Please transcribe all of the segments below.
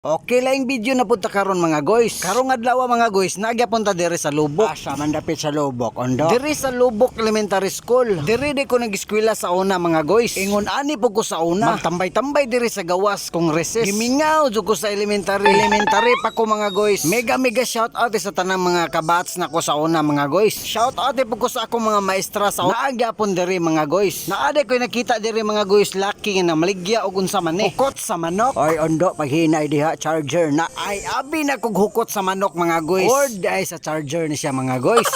Okay, laing video na punta karon, mga guys. Karong adlaw, mga guys, nagyapon ta diri sa Lubok. Asa man dapit sa Lubok, Ondo? Diri sa Lubok Elementary School. Diri di ko nag-eskwela sa una, mga guys. Ingon ani po ko sa una. Magtambay-tambay diri sa gawas kung recess. Gimingaw jud ko sa elementary. Elementary pa ko, mga guys. Mega mega shout out sa tanang mga kabats na ko sa una, mga guys. Shout out po ko sa akong mga maestra sa una. Naagyapon diri, mga guys. Naade ko nakita diri, mga guys, lucky nga namaligya og unsa man ni. Hukot sa manok. Oy, Ondo, paghinay diha, charger na. Ay, abi na kog hukot sa manok, mga guys. Cord ay sa charger ni siya, mga guys.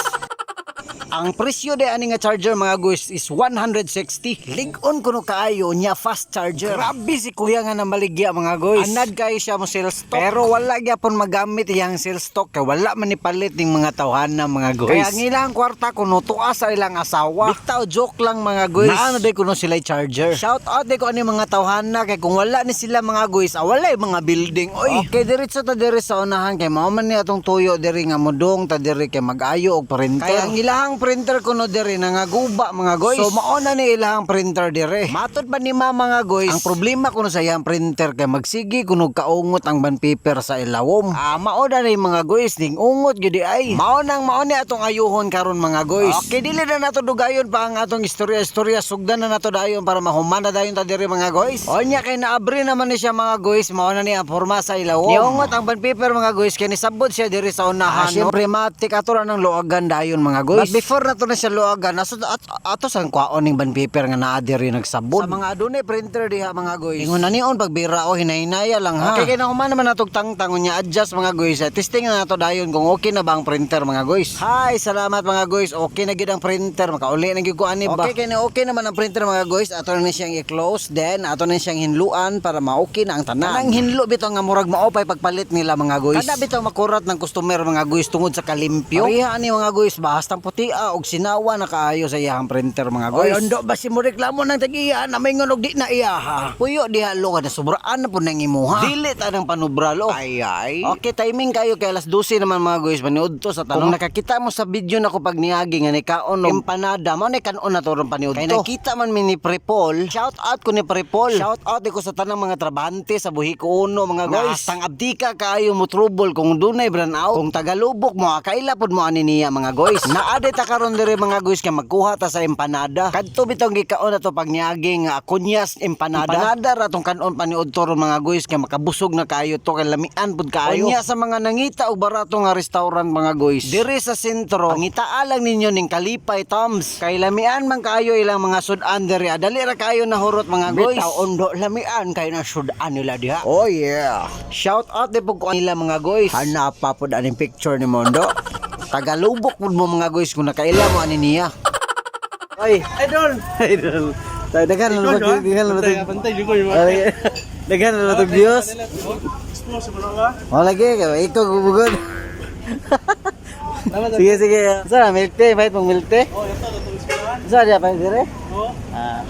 Ang presyo de ani nga charger, mga guys, is 160. Lig-on kuno kaayo nya, fast charger. Grabe si kuya nga namaligya, mga guys. Anad kayo siya mo sales stock. Pero wala gyapon magamit iyang sales stock kay wala man ni palit ning mga tawhana, mga guys. Kaya ang ilang kwarta kuno tuwa sa ilang asawa. Bitaw, joke lang, mga guys. Naano day kuno sila charger. Shout out day ko ani mga tawhana kay kung wala ni sila, mga guys, ah, wala yung mga building. Oy. Okay, diretso ta diri sa unahan kay mao man ni atong tuyo diri nga modong ta diri kay mag-ayo og printer. Kaya ang ilahang printer kuno diri nangaguba, mga guys. So mao na ni ilahang printer diri. Matod pa ni mama, mga guys, ang problema kuno sa iyang printer kay magsigi kuno kaungot ang bond paper sa ilawom. Ah, mao na ni, mga guys, ning ungot gyud ay. Mao nang mao ni atong ayuhon karon, mga guys. Okay, dili na nato dugayon pa ang atong istorya-istorya, sugdan na nato dayon para mahuman na dayon ta diri, mga guys. Onya kay naabri naman ni siya, mga guys, mao na ni ang forma sa ilawom. Niungot ang bond paper, mga guys, kay nisabot siya diri sa unahan. Ah, syempre matik ato ra ng luagan dayon, mga guys. But before nato na siya luagan, ato ato sang kwaon ning bond paper nga naa diri nagsabod. Sa mga adunay printer diha, mga guys. Ingon na nion pagbira o hinahinaya lang ha. Okay, kay nahuman naman natog tangtang unya adjust, mga guys. Eh, testing na nato dayon kung okay na ba ang printer, mga guys. Hi, salamat, mga guys. Okay na gyud ang printer, makauli na gyud ko ani ba. Okay kay na okay naman ang printer, mga guys. Ato na ni siyang i-close, then ato na siyang hinluan para ma-okay na ang tanan. Kanang hinlo bitaw nga murag maopay pagpalit nila, mga guys. Kada bitaw makurat ng customer, mga guys, tungod sa kalimpyo. Pareha ani, mga guys, basta putia og sinawa na kaayo sa iyang printer, mga Oy, guys. Ondo, basi mo reklamo ng tag-iya na may og di na iya ha. Puyo diha lo ka na sobraan na po nang imuha. Dili ta ng panubralo. Ay ay. Okay, timing kayo kay alas 12 naman, mga guys, paniudto sa tanong. Kung nakakita mo sa video nako pag niagi nga ni kaon og empanada, mao ni kanon na to ron paniudto. Kay nakita man mi ni Pre Paul, shout out ko ni Pre Paul. Shout out ko sa tanang mga trabahante sa Buhiko Uno, mga guys. Tang abdika kaayo mo trouble kung dunay brand out. Kung tagalubok mo, kaila pod mo ani niya, mga guys. Naade ta karon diri, mga guys, kay magkuha ta sa empanada. Kadto bitong gikaon na to pag niagi nga kunyas empanada. Empanada ra tong kanon paniudto ron, mga guys, kay makabusog na kaayo to kay lamian pud kaayo. Unya sa mga nangita og barato nga restaurant, mga guys, diri sa sentro, pangitaa lang ninyo ning Kalipay Toms. Kay lamian man kaayo ilang mga sudan diri. Ah, dali ra kaayo na hurot, mga guys. Bitaw, Ondo, lamian kay na sudan nila diha. Oh yeah. Shout out di pud ko nila, mga guys. Hanapa pod aning picture ni Mondo. Tagalubok pud mo, mga guys, kung nakaila mo ani niya. Oy, Idol! Idol. Daghan na ba daghan na ba Bantay, di ko yung daghan na ba views? Explore sa mga. Wala lagi kay ikaw gubugod. Sige sige. Sa milk tea, pahit mong milk tea? Oh, ito, itong eskwelahan. Sa diya pa dire? Oh. Ah.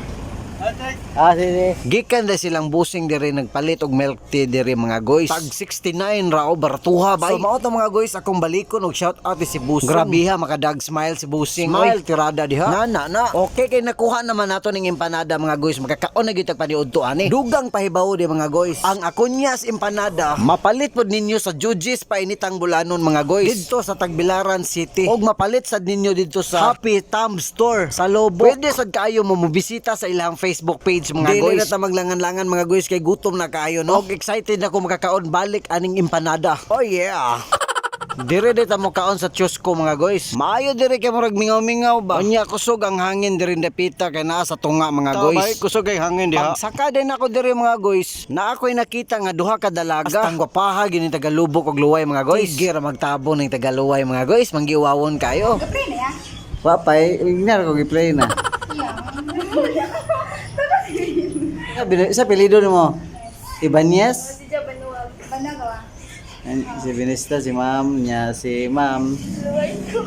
Ate, Ah, sige. Gikan na silang busing diri nagpalit og milk tea diri, mga guys. Tag 69 ra o baratuha bay. So mao to, mga guys, akong balikon og shout out si Busing. Grabe ha, makadag smile si Busing. Smile tirada diha. Na na na. Okay kay nakuha naman nato ning empanada, mga guys. Makakaon na gyud tag paniudto ani. Dugang pahibaw di, mga guys. Ang Akunyas empanada mapalit pod ninyo sa Jujis painitang bulanon, mga guys. Didto sa Tagbilaran City. Og mapalit sad ninyo didto sa Happy Thumb Store sa Lobo. Pwede sad kaayo mo mobisita sa ilang Facebook page, mga Dili guys. Dili na ta maglangan-langan, mga guys, kay gutom na kaayo no. Og excited na ko makakaon balik aning empanada. Oh yeah. Dire de ta mo kaon sa Chusco, mga guys. Maayo dire kay murag mingaw-mingaw ba. Unya kusog ang hangin dire dapita kay naa sa tunga, mga guys. Tabay, kusog ay hangin diha. Pagsaka din ako dire, mga guys, na ako'y nakita nga duha ka dalaga. Astang gwapaha gini tagalubok og luway, mga guys. Sige ra magtabo ning tagaluway, mga guys, manggiwawon kayo. Gapre na ya? Wapay, ingnar ko gi-play na. Sa apelyido nimo? Ibanez? Banagawa. Si Binista, si ma'am niya, si ma'am. Luway ko.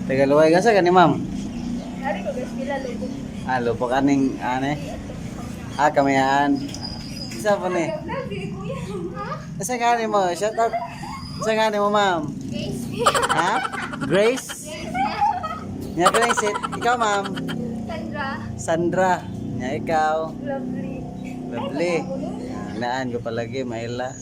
Tagaluway ka sa kani, ma'am? Hari ko guys, pila logo. Ah, lupok aning ane. Ah, kamayaan. Isa pa ni. Lagi kuya. Ha? Isa nga ni mo, shout out. Isa nga ni mo, ma'am. Grace. Ha? Grace? Nya ka lang sit. Ikaw, ma'am. Sandra. Sandra. Nya ikaw. Lovely. Lovely. Naan ko palagi, Maila.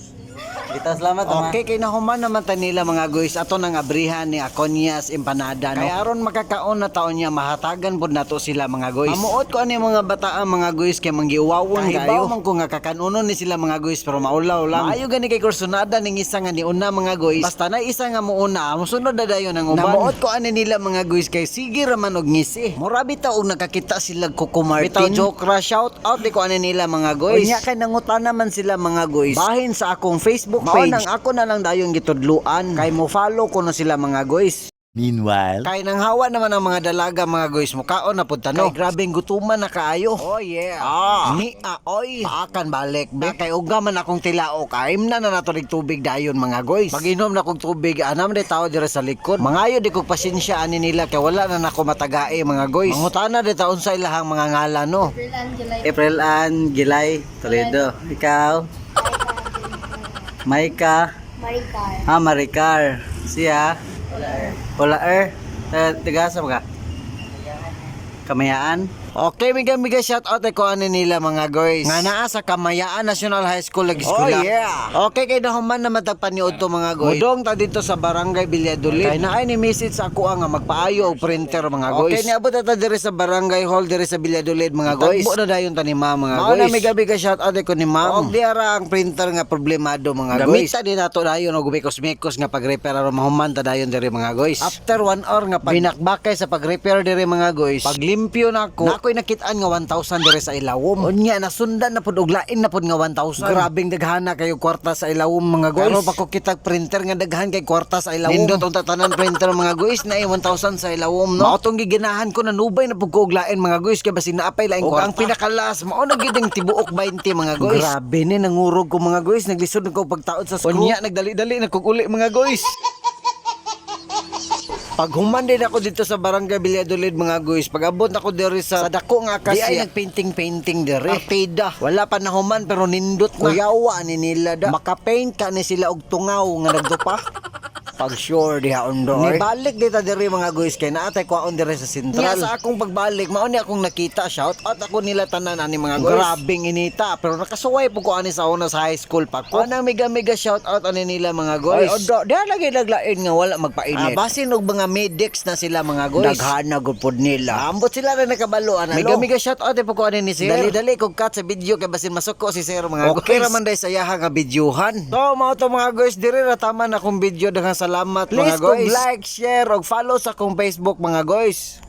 Kita salamat. Okay, kay nahuman naman ta nila, mga guys, ato nang abrihan ni Aconias Empanada, no. Kay aron makakaon na taon niya, mahatagan pud nato sila, mga guys. Mamuot ko ani mga bataan, mga guys, kay manggiuwawon kayo. Man ko nga kakanunon ni sila, mga guys, pero maulaw lang. Maayo gani kay kursunada ning isa nga niuna, mga guys. Basta na isa nga muuna, musunod na dayon ang uban. Namuot ko ani nila, mga guys, kay sige ra man og ngisi. Mura bitaw og nakakita sila Coco Martin. Bitaw joke ra, shout out di ko ani nila, mga guys. Unya kay nangutana man sila, mga guys. Bahin sa akong Facebook page. Mao nang ako na lang dayon gitudluan kay mo follow ko na sila, mga guys. Meanwhile, Kay nang hawa naman ang mga dalaga, mga guys, mukaon na pud tano. Kay grabeng gutuman na kaayo. Oh yeah. Ah. Ni oy. Paakan balik be. Kay uga man akong tilaok. Aim na na nato nig tubig dayon, mga guys. Pag-inom na kog tubig, anam de tao dire sa likod. Mangayo di kog pasensya ani nila kay wala na nako matagae, mga guys. Mangutana de taon sa ilahang mga ngalan, no. April Ann July. April Ann Gilay Toledo. Ikaw? Maika. Maricar. Ah, Maricar. Siya? Wala er. Eh, taga sa mga? Kamayaan? Okay, mega mega shout out ko ani nila, mga guys. Nga naa sa Kamayaan National High School lagi. Oh, yeah. Okay, kay nahuman naman tag paniud to, mga guys. Mudong ta dito sa Barangay Villadolid. Kay naay ni message sa ako nga magpaayo og printer, mga guys. Okay, niabot ta diri sa Barangay Hall diri sa Villadolid, mga guys. Tagbo na dayon ta ni ma'am, mga guys. Mao na mega mega shout out ko ni ma'am. Og diara ang printer nga problemado, mga guys. Gamita din nato dayon og mekos-mekos nga pag-repair aron mahuman ta dayon diri, mga guys. After one hour nga pag binakbakay sa pag-repair diri, mga guys. Paglimpyo nako, nakoy nakitaan nga 1,000 diri sa ilawom. Unya nasundan na pud og lain na pud nga 1,000. Grabing daghana kayo kwarta sa ilawom, mga guys. Pero bako kitag printer nga daghan kay kwarta sa ilawom. Nindot ang tatanan printer, mga guys, na 1,000 sa ilawom, no. Mao tong giganahan ko na nubay na pud ko og lain, mga guys, kay basin naapay laing kwarta. Ang pinakalas mao na gid ang tibuok 20, mga guys. Grabe ni nangurog ko, mga guys, naglisod na ko pagtaod sa screw. Unya nagdali-dali na kog uli, mga guys. Pag human din ako dito sa Barangay Villadolid, mga guys, pag abot ako diri sa dako nga akasya, di ay nagpainting-painting diri. Partida. Wala pa na human pero nindot na. Kuyawa ni nila da. Makapaint ka ni sila og tungaw nga nagdupa. Pag sure diha ondo. Nibalik dita diri, mga guys, kay naatay kwaon diri sa sentral. Nga sa akong pagbalik, mao ni akong nakita, shout out ako nila tanan ani, mga guys. Grabing inita pero nakasuway po ko ani sa una sa high school pa ko. Anang mega mega shout out ani nila, mga guys. Ay odo, diha lagi naglain nga wala magpainit. Ah, basin og mga medics na sila, mga guys. Daghan na gud pod nila. Ambot sila na nakabalo ana. Mega mega shout out po ko ani ni sir. Dali-dali kog cut sa video kay basin masuko si sir, mga guys. Okay ra man day sa iyaha nga videohan. So mao to, mga guys, diri ra taman akong video. Daghang salamat, Please mga guys. kog Like, share og follow sa akong Facebook, mga guys.